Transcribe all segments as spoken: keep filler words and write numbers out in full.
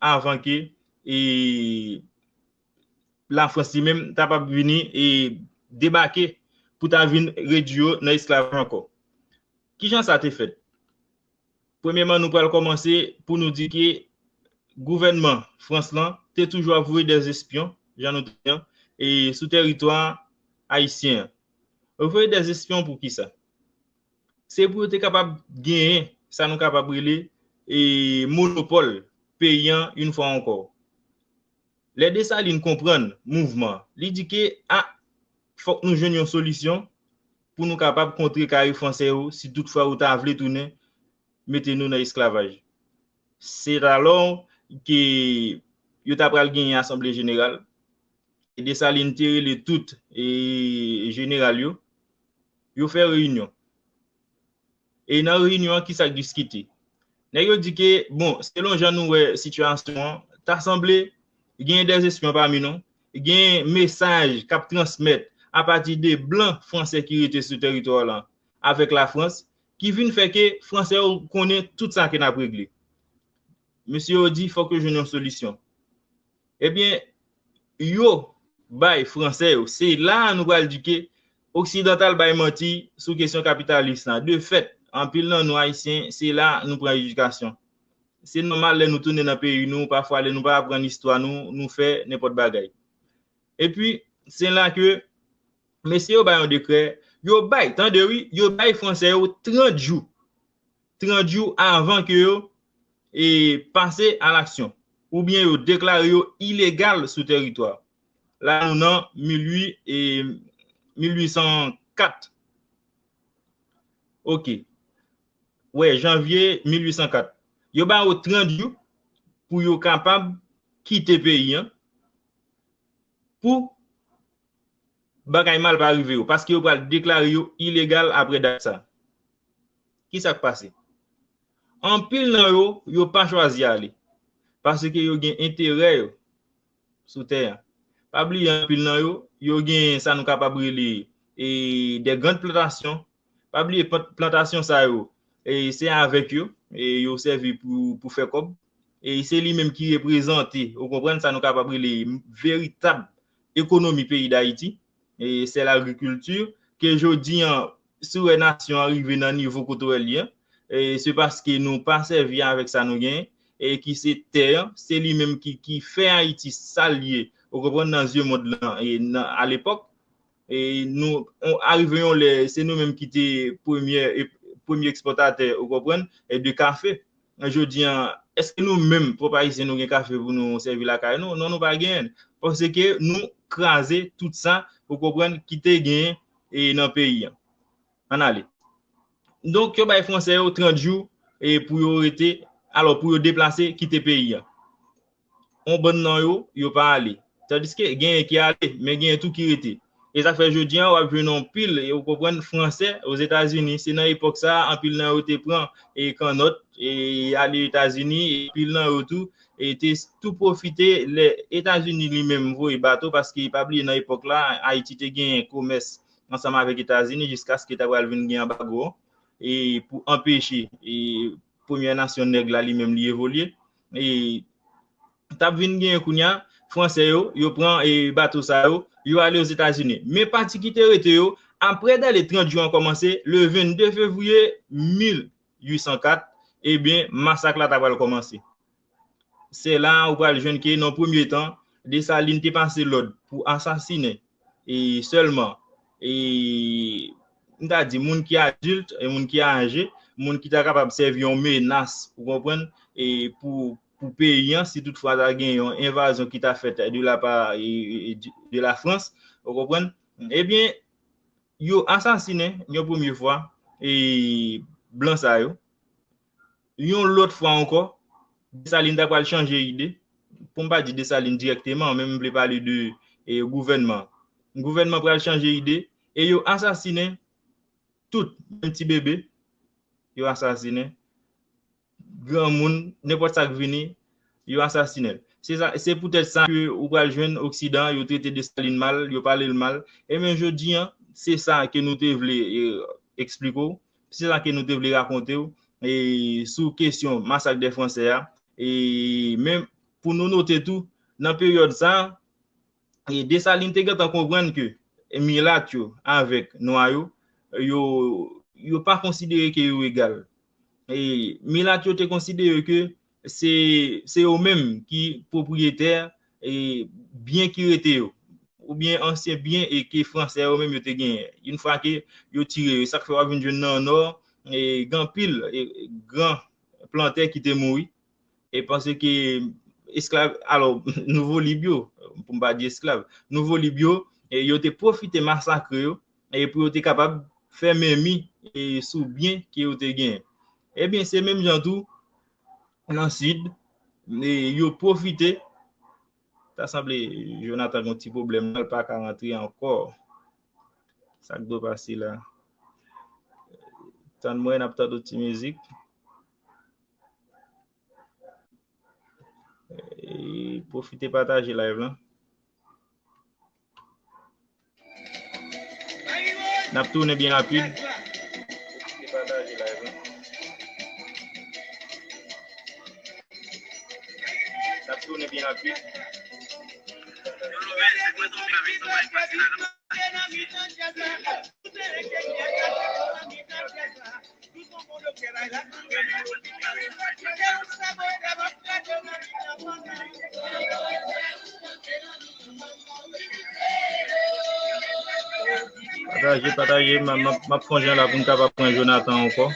avan ke e, Lafrans li menm ta p ap vini e debake pou ta vin redui yo nan esklavaj ankò. Kijan sa te fèt? Premyèman, nou pral kòmanse pou nou di ke gouvènman Frans lan te toujou ap voye dèzespyon, jan nou te di an, e sou tèritwa ayisyen an. Yo voye dèzespyon pou kisa? Se pou yo te kapab genyen sa nou kapab rele e monopòl peyi an yon fwa ankò. Lè Desalin konprann mouvman, li di ke a, fòk nou jwenn yon solisyon pou nou kapab kontrekare fransè yo si toutfwa yo ta vle tounen mete nou nan esklavaj. Se alò ke yo ta pral genyen asanble jeneral. Desalin te rele tout e jeneral yo. Yo fè reyinyon. E nan reyinyon an, ki sa k diskite? Nèg yo di ke, bon, selon jan nou wè sitiyasyon an, ta sanble gen dèzespyon pami nou, gen mesaj k ap transmèt apati de blan fransè ki rete sou tèritwa la avèk Lafrans, ki vin fè ke fransè yo konnen tout sa ke n ap regle. Mesye yo di fòk yo jwenn yon solisyon. Ebyen, yo bay fransè yo, se la a nou pral di ke oksidantal bay manti sou kesyon kapitalis la. De fèt, anpil nan nou ayisyen, se la nou pran edikasyon. Se nòmal lè nou tounen nan peyi nou, pafwa lè nou pa aprann istwa nou, nou fè nenpòt bagay. Epi, se la ke mesye yo bay yon dekrè, yo bay, tande wi, yo bay fransè yo trant jou. Trant jou avan ke yo e pase a laksyon, oubyen yo deklare yo ilegal sou tèritwa. La nou nan mil uit e mil uit san kat. Ok. Wè, janvye mil uit san kat. Yo ba yo trant jou pou yo kapab kite peyi an pou bagay mal pa rive yo, paske yo pral deklare yo ilegal apre dat sa. Ki sa k pase? Anpil nan yo, yo pa chwazi ale, paske yo gen enterè yo sou tè a. Pa bliye, anpil nan yo, yo gen sa nou kapab rele e, de grann plantasyon. Pa bliye, plant-, plantasyon sa yo, e, se avèk yo e yo sèvi pou, pou fè kòb. E se li menm ki reprezante, ou konprann, sa nou kapab rele veritab ekonomi peyi Dayiti, e se lagrikilti, ke jodi an, si w wè nasyon an rive nan nivo kote w wè l ye an, e se paske nou pa sèvi avèk sa nou genyen, e ki se tè an, se li menm ki, ki fè Ayiti sa l ye, ou konprann, nan zye mond lan, e nan, a lepòk, e nou, on, arive yon lè, se nou menm ki te premyè, e, premye ekspòtatè, ou konprann, e de kafe. Jodi an, èske nou menm, pwòp ayisyen, nou gen kafe pou nou sèvi lakay nou? Non, nou pa genyen. Paske nou kraze tout sa, ou konprann, ki te genyen e nan peyi an. Ann ale. Donk, yo bay fransè yo trant jou e pou yo rete, alò, pou yo deplase, kite peyi an. On bann nan yo, yo pa ale. Tandiske genyen ki ale, men genyen tou ki rete. E sa fè jodi an, w ap jwenn anpil, e ou konprann, fransè Ozetazini. Se nan epòk sa a, anpil nan yo te pran e kannòt, e ale Etazini, e anpil nan yo tou, e te tou pwofite lè Etazini li menm voye bato, paske pa bliye nan epòk la, Ayiti te genyen komès ansanm avèk Etazini, jiskaske ta pral vin gen anbago an, e pou anpeche, e premyè nasyon nèg la li menm li evolye. E t ap vin genyen kounye a, fransè yo, yo pran, e bato sa yo, yo ale Ozetazini. Men pati ki te rete yo, apre dèle trant jou an kòmanse, le vennde fevriye mil uit san kat, ebyen, masak la ta pral kòmanse. Se la a ou pral jwenn ke nan premye tan, Desalin te pase lòd pou asasinen e sèlman, e m ta di, moun ki adilt e moun ki aje, moun ki ta kapab sèvi yon menas, ou konprann, e pou, pou peyi an, si toutfwa ta gen yon envazyon ki ta fèt de la pa, e, e, de, de la Frans, ou konprann, ebyen, yo asasinen yon premye fwa e blan sa yo. Yon lòt fwa ankò, Desalin ta pral chanje ide. Pou m pa di Desalin dirèkteman, men m vle pale de e, gouvènman. Gouvènman pral chanje ide e yo asasinen tout, menm ti bebe, yo asasinen. Granmoun, nenpòt sa k vini, yo asasinen l. Se sa, se poutèt sa ke ou pral jwenn Oksidan, yo trete Desalin mal, yo pale l mal. E men jodi an, se sa ke nou te vle e, eksplike w, se sa ke nou te vle rakonte w e, sou kesyon masak dè Fransè a. E men pou nou note tou, nan peryòd sa a, e Desalin te gentan konprann ke milat yo avèk nwa yo, yo, yo pa konsidere ke yo egal. E milat yo te konsidere ke se, se yo menm ki pwopriyetè e byen ki rete yo, oubyen ansyen byen e ke Fransè yo menm yo te genyen. Yon fwa ke yo tire yo, sa k fè w ap vin jwenn nan Nò, e gen anpil e gran plantè ki te mouri. E paske esklav, alò, nouvo lib yo, pou m pa di esklav, nouvo lib yo, e yo te pwofite masakre yo, e pou yo te kapab fè menmi e sou byen ke yo te genyen. Ebyen, se menm jan tou, nan Sid, e yo pwofite, ta sanble Jonathan gen yon ti pwoblèm, l pa ka rantre ankò. Sa k dwe pase la? Tann mwen, n ap tande yon ti mizik. E pwofite pataje live lan. N ap tounen byen rapid. N ap tounen byen rapid. Pataje, pataje, m, m, m ap fè yon jan la pou m kapab pran Jonathan ankò.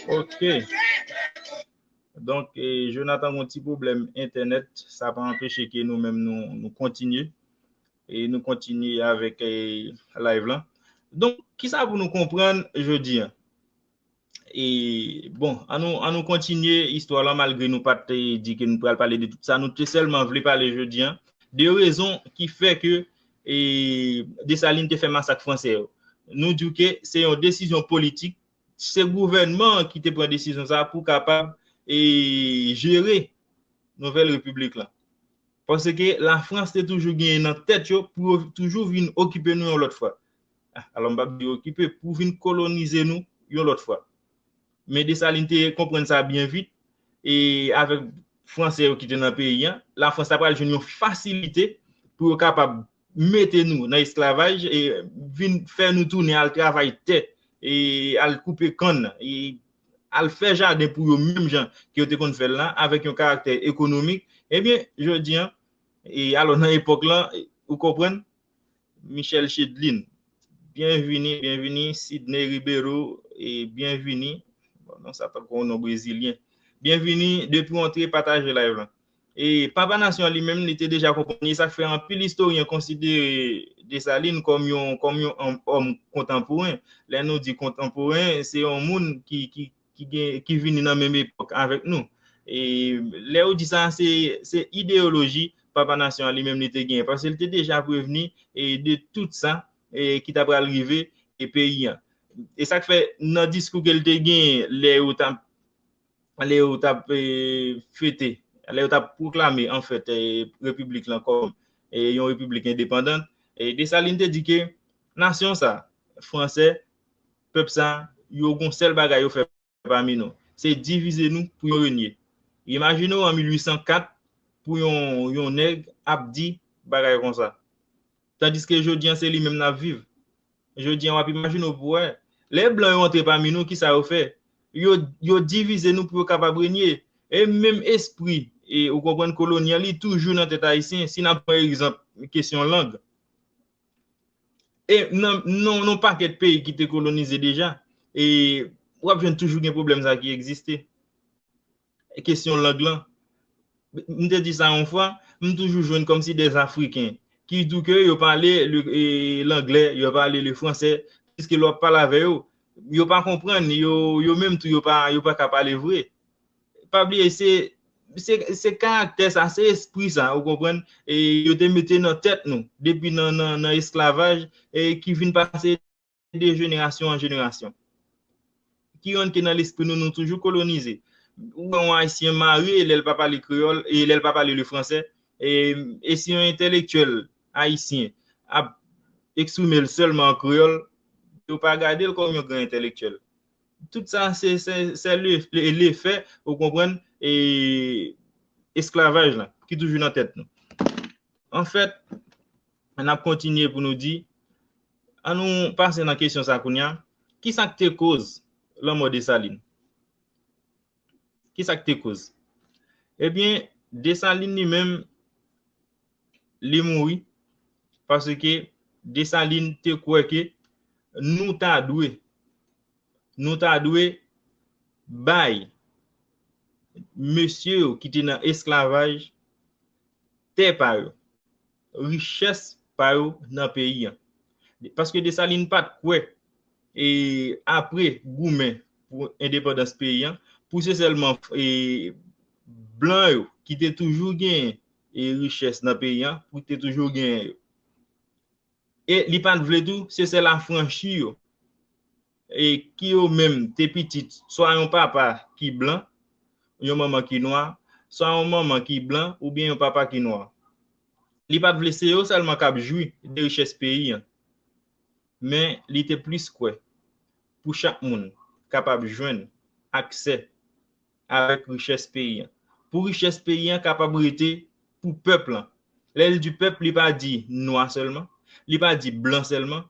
Ok. Donk, e, Jonathan gen yon ti pwoblèm entènèt, sa pa anpeche ke nou menm nou, nou kontinye. E nou kontinye avèk, e, live lan. Donk, kisa pou nou konprann jodi a? E, bon, an nou, an nou kontinye istwa lan, malgre nou pa t, e, di ke nou pral pale de tout sa. Nou te sèlman vle pale jodi a de rezon ki fè ke, e, Desalin te fè masak fransè yo. Nou di w ke se yon desizyon politik, se gouvènman an ki te pran desizyon sa a pou kapab, e, jere nouvèl repiblik lan. Paske Lafrans te toujou genyen nan tèt yo pou yo toujou vin okipe nou yon lòt fwa. Ah, alò, m p ap di okipe, pou vin kolonize nou yon lòt fwa. Men Desalin te konprann sa byen vit, e avèk Fransè yo ki te nan peyi a, Lafrans ta pral jwenn yon fasilite pou yo kapab mete nou nan esklavaj e vin fè nou tounen al travay tè, e al koupe kann, e al fè jaden pou yo menm jan ke yo te konn fè l la, avèk yon karaktè ekonomik. Ebyen, jodi a, e alò nan epòk lan, ou konprann, Michel Chedlin. Byenvini, byenvini, Sidney Ribeiro, e byenvini. Bon, non sa tankou yon non brezilyen. Byenvini, depi w antre, pataje live lan. E Papa Nasyon an li menm, li te deja konprann li, sa k fè anpil istoryen konsidere Desalin kòm yon, kòm yon òm, òm kontanporen. Lè nou di kontanporen, se yon moun ki, ki, ki gen, ki vini nan menm epòk avèk nou. E lè yo di sa, se, se ideyoloji Papa Nasyon an li menm li te genyen, paske li te deja prevni, e, de tout sa, e, ki ta pral rive, e, peyi an. E sa k fè, nan diskou ke l te genyen, lè yo t ap, lè yo t ap, e, fete, lè yo t ap pwoklame, anfèt, e, repiblik lan kòm, e, yon repiblik endepandan, e, Desalin te di ke nasyon sa, fransè, pèp sa, yo gon sèl bagay yo fè pami nou. Se divize nou pou yo renye. Imajine w an mil uit san kat pou yon, yon nèg ap di bagay konsa. Tandiske jodi an se li menm n ap viv. Jodi an w ap imajine w pou wè. Lè blan yo antre pami nou, kisa yo fè? Yo, yo divize nou pou yo kapab renye. E menm espri, e ou konprann, kolonyal, li toujou nan tèt ayisyen. Si n ap pran egzanp kesyon lang, e nan, nan, nan pakèt peyi ki te kolonize deja, e w ap jwenn toujou gen pwoblèm sa ki egziste. Kesyon lang lan. M te di sa yon fwa, m toujou jwenn kòmsi de Afriken ki di w ke yo pale le, e, langlè, yo pale le fransè, piske lè w ap pale avè yo, yo pa konprann, yo, yo menm tou, yo pa, yo pa ka pale vre. Pa bliye, se, se, se karaktè sa, se espri sa, ou konprann, e yo te mete nan tèt nou, depi nan, nan, nan esklavaj, e ki vin pase de jenerasyon an jenerasyon. Ki rann ke nan lespri nou, nou toujou kolonize. Ou wè yon Ayisyen mare, lè l pa pale kreyòl, e lè l pa pale le français, e, e si yon entèlektyèl ayisyen ap eksprime l sèlman an kreyòl, yo pa gade l kòm yon gran entèlektyèl. Tout sa, se, se, se le, le, lefè, ou konprann, e esklavaj la, ki toujou nan tèt nou. Anfèt, n ap kontinye pou nou di, ann nou pase nan kesyon sa kounye a, ki sa k te koz lanmò Desalin? Ki sa k te koz? Ebyen, Desalin li menm, li mouri, paske Desalin te kwè ke nou ta dwe, nou ta dwe bay mesye yo ki te nan esklavaj tè pa yo, richès pa yo nan peyi an. Paske Desalin pa t kwè, e, apre goumen pou endepandans peyi an, pou se sèlman, e, blan yo ki te toujou genyen, e, richès nan peyi an, pou te toujou genyen yo. E li pa t vle tou, se sèl afranchi yo, e ki yo menm te pitit, swa yon papa ki blan, yon manman ki nwa, swa yon manman ki blan, oubyen yon papa ki nwa. Li pa t vle se yo sèlman k ap jwi de richès peyi an. Men li te plis kwè pou chak moun kapab jwenn aksè avèk richès peyi an. Pou richès peyi an kapab rete pou pèp lan. Lè l di pèp, li pa di nwa sèlman, li pa di blan sèlman,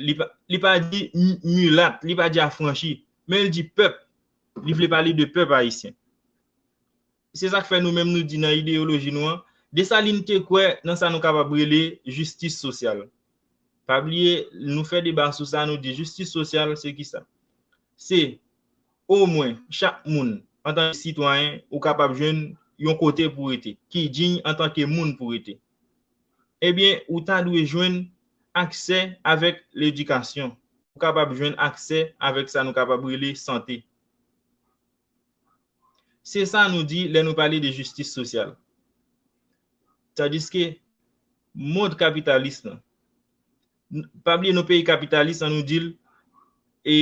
li pa, li pa di mi-, milat, li pa di afranchi, men l di pèp. Li vle pale de pèp ayisyen. Se sa k fè nou menm nou di nan ideyoloji nou an, Desalin te kwè nan sa nou kapab rele jistis sosyal. Pa bliye, nou fè deba sou sa, nou di jistis sosyal, se ki sa? Se, omwen, chak moun, antanke sitwayen, ou kapab jwenn yon kote pou rete, ki diy antanke moun pou rete. Ebyen, ou ta dwe jwenn aksè avèk ledikasyon. Ou kapab jwenn aksè avèk sa nou kapab rele sante. Se sa nou di lè nou pale de jistis sosyal. Tandiske mond kapitalis lan, n-, pa bliye nou peyi kapitalis lan, nou di l, e,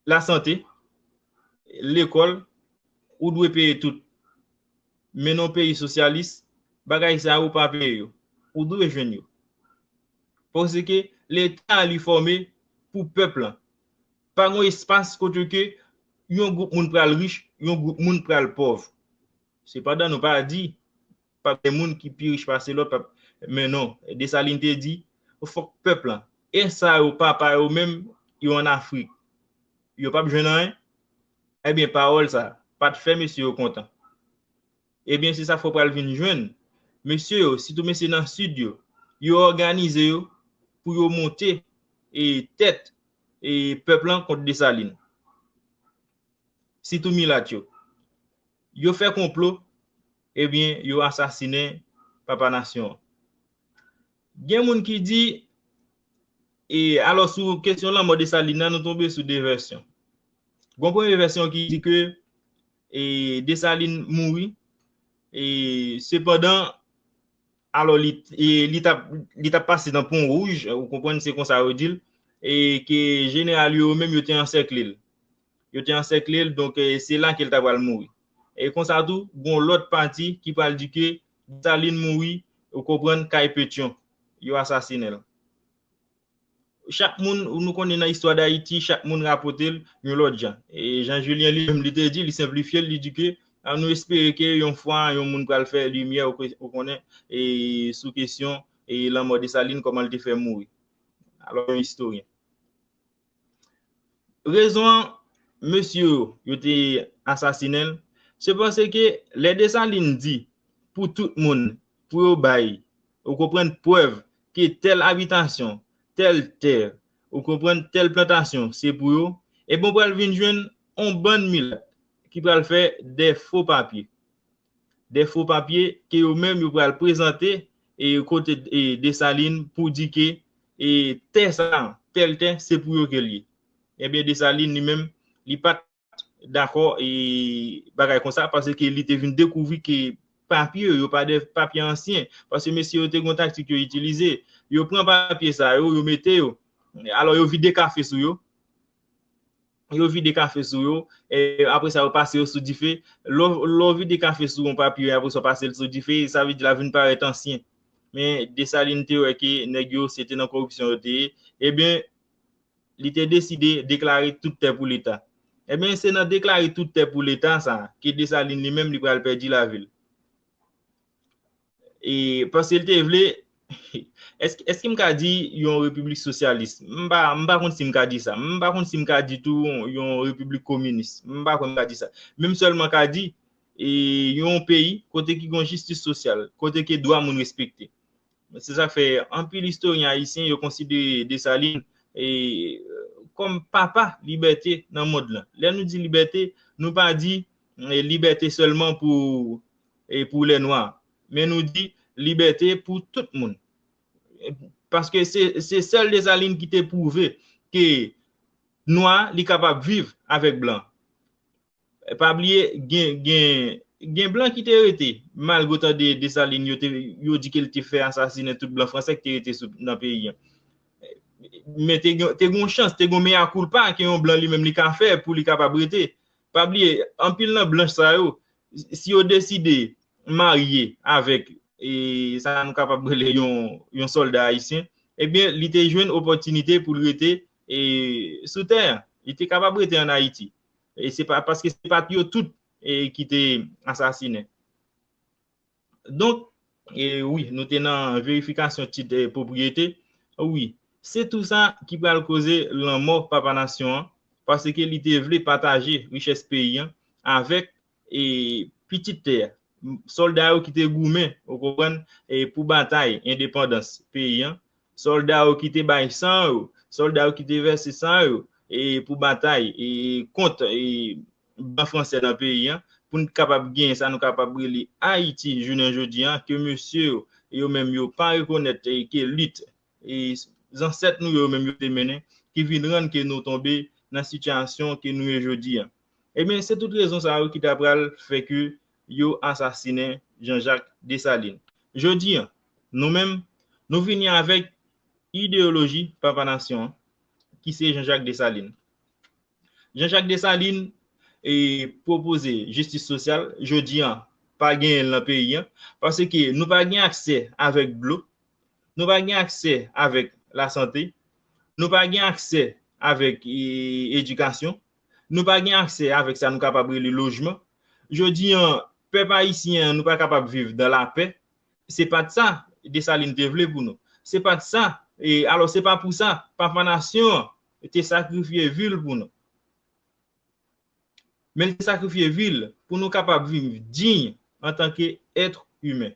lasante, lekòl, ou dwe peye tout. Men nan yon peyi sosyalis, bagay sa yo ou pa peye yo. Ou dwe jwenn yo. Paske Leta li fòme pou pèp lan. Pa gen espas kote ke yon gwoup moun pral rich, yon gwoup moun pral pòv. Sepandan, nou pa di pa gen moun ki pi rich pase lòt, pa, men non, Desalin te di, fòk pèp lan. E sa yo, papa yo menm, yo ann Afrik. Yo p ap jwenn anyen. Ebyen, pawòl sa pa t fè mesye yo kontan. Ebyen, se sa fò pral vin jwenn. Mesye yo, sitou mesye nan Sid yo, yo òganize yo pou yo monte, e, tèt, e, pèp lan kont Desalin. Sitou milat yo. Yo fè konplo, ebyen, yo asasinen papa nasyon an. Gen moun ki di, e, alò, sou kesyon lanmò Desalin nan, nou tonbe sou de vèsyon. Gon premye vèsyon ki di ke, e, Desalin mouri, e, sepandan, alò, li, e, li t ap, li t ap pase nan Pon Wouj, ou konprann, se konsa yo di l, e ke jeneral yo menm yo te ansèkle l. Yo te ansèkle l, donk, e, se la ke l ta pral mouri. E konsa tou, gon lòt pati ki pral di ke Desalin mouri, ou konprann, kay Petyon. Yo asasinen l. Chak moun, nou konnen nan istwa Dayiti, chak moun rapòte l yon lòt jan. E Jean Julien li menm, li te di, li senplifye l, li di ke, a, nou espere ke yon fwa, yon moun pral fè limyè, ou, ou konnen, e sou kesyon, e lanmò Desalin, kòman l te fè mouri. Alò, yon istoryen. Rezon an, mesye yo, yo te asasinen l, se paske lè Desalin di pou tout moun, pou yo bay, ou konprann, prèv ke tèl abitasyon, tèl tè, ou konprann, tèl plantasyon, se pou yo, ebyen, w pral vin jwenn on bann milat ki pral fè de fo papye. De fo papye ke yo menm yo pral prezante, e, kote, e, Desalin pou di ke, e tè sa, tèl tè, se pou yo ke l ye. Ebyen, Desalin li menm, li pa t dakò e bagay konsa, paske li te vin dekouvri ke papye yo, yo pa de papye ansyen, paske mesye yo te gen yon taktik yo itilize, yo pran papye sa yo, yo mete yo, alò yo vide kafe sou yo, yo vide kafe sou yo, e apre sa yo pase yo sou dife, lè w vide kafe sou yon papye, apre sa w pase l sou dife, sa vle di l ap vin parèt ansyen. Men Desalin te wè ke nèg yo se te nan koripsyon yo te ye, ebyen, li te deside deklare tout tè pou Leta. Ebyen, se nan deklare tout tè pou Leta sa ke Desalin li menm li pral pèdi lavi l. E paske l te vle, èske, èske m ka di yon repiblik sosyalis? M pa, m pa konn si m ka di sa. M pa konn si m ka di tou yon repiblik kominis. M pa kwè m ka di sa. Men m sèlman ka di, e, yon peyi kote ki gen jistis sosyal, kote ke dwa moun respekte. Se sa k fè anpil istoryen ayisyen yo konsidere Desalin e, kòm papa libète nan mond lan. Lè nou di libète, nou pa di e, libète sèlman pou, e, pou lè nwa, men nou di libète pou tout moun. E, paske se, se sèl Desalin ki te pwouve ke nwa li kapab viv avèk blan. E pa bliye, gen, gen, gen blan ki te rete, malgre w tande Desalin, yo te, yo di ke l te fè asasinen tout blan fransè ki te rete sou, nan peyi an. Men te gen, te gen yon chans, te gen yon mea culpa ke yon blan li menm li ka fè pou li kapab rete. Pa bliye, anpil nan blanch sa yo, si yo deside marye avèk, e, sa nou kapab rele yon, yon sòlda ayisyen, ebyen, li te jwenn opòtinite pou l rete, e, sou tè a. Li te kapab rete ann Ayiti. E se pa, paske se pa t yo tout, e, ki te asasinen. Donk, e, wi, nou te nan verifikasyon tit, e, pwopriyete. Wi, se tou sa ki pral koze lanmò papa nasyon an, paske li te vle pataje richès peyi an avèk, e, pitit tè a. Sòlda yo ki te goumen, ou konprann, e, pou batay endepandans peyi an. Sòlda yo ki te bay san yo, sòlda yo ki te vèse san yo, e, pou batay, e, kont, e, blan fransè nan peyi an, pou n kapab genyen sa nou kapab rele Ayiti jounen jodi an, ke mesye yo, yo menm yo pa rekonèt, e, ke lit, e, zansèt nou yo menm yo te mennen, ki vin rann ke nou tonbe nan sitiyasyon ke nou ye jodi an. Ebyen, se tout rezon sa yo ki ta pral fè ke yo asasinen Jean-Jacques Dessalines. Jodi an, nou menm, nou vini avèk ideyoloji papa nasyon an, ki se Jean-Jacques Dessalines. Jean-Jacques Dessalines, e, pwopoze jistis sosyal, jodi an, pa genyen l nan peyi an, paske nou pa gen aksè avèk dlo, nou pa gen aksè avèk lasante, nou pa gen aksè avèk, e, edikasyon, nou pa gen aksè avèk sa nou kapab rele lojman. Jodi an, pèp ayisyen an, nou pa kapab viv dan lapè. Se pa t sa Desalin te vle pou nou. Se pa t sa, e, alò, se pa pou sa papa nasyon an te sakrifye vi l pou nou. Men l te sakrifye vi l pou nou kapab viv diy antanke èt imen.